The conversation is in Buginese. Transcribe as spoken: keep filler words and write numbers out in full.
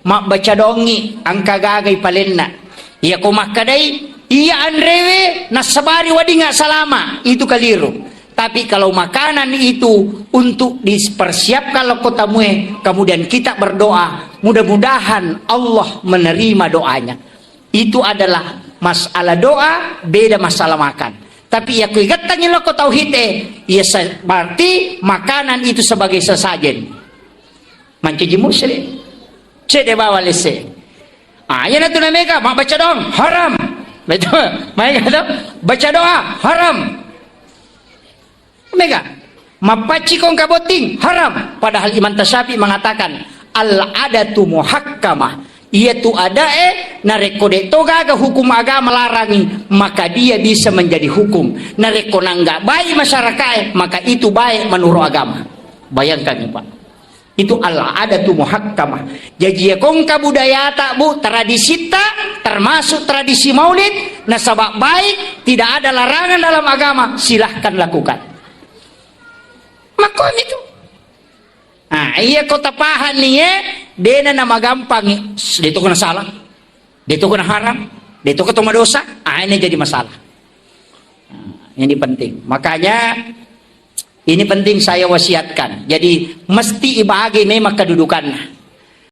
Mabbaca dongi engka gagai palenna. Iya ko makkadai, iya anrewe nassabari wadinga salama, itu keliru. Tapi kalau makanan itu untuk dipersiapkan lokko tamue, kemudian kita berdoa, mudah-mudahan Allah menerima doanya. Itu adalah masalah doa, beda masalah makan. Tapi iya ko igattangi lokko tauhid e, iya sa-, berarti makanan itu sebagai sesajen. Mancaji musyrik. Cedde bawa lesse. Ah, iya natu na mega, mabbaca doang, haram. Betul. Maega to? Baca doa, haram. Mega. Mappaccikong kabotting, haram. Padahal Imam Tasyafi mengatakan, al-adatu muhakkamah. Iya tu adae, narekko de to gaga hukum agama larangi, maka dia bisa menjadi hukum. Narekko nangga baik masyarakat, maka itu baik menurut agama. Bayangkan, Pak. Itu al-adatu muhakkamah. Jaji, iya ko engka budayata, Bu, tradisitta, termasuk tradisi maulid, nasaba baik, tidak ada larangan dalam agama, silahkan lakukan. Makkomi tu. Ah, iya ko tapahanni, eh, dena namagampang, de to ko na salah, de to ko na haram, de to ko to madosa, ah, ini jadi masalah. Nah, ini penting. Makanya, ini penting saya wasiatkan. Jadi, mesti ibagi memang kedudukannya.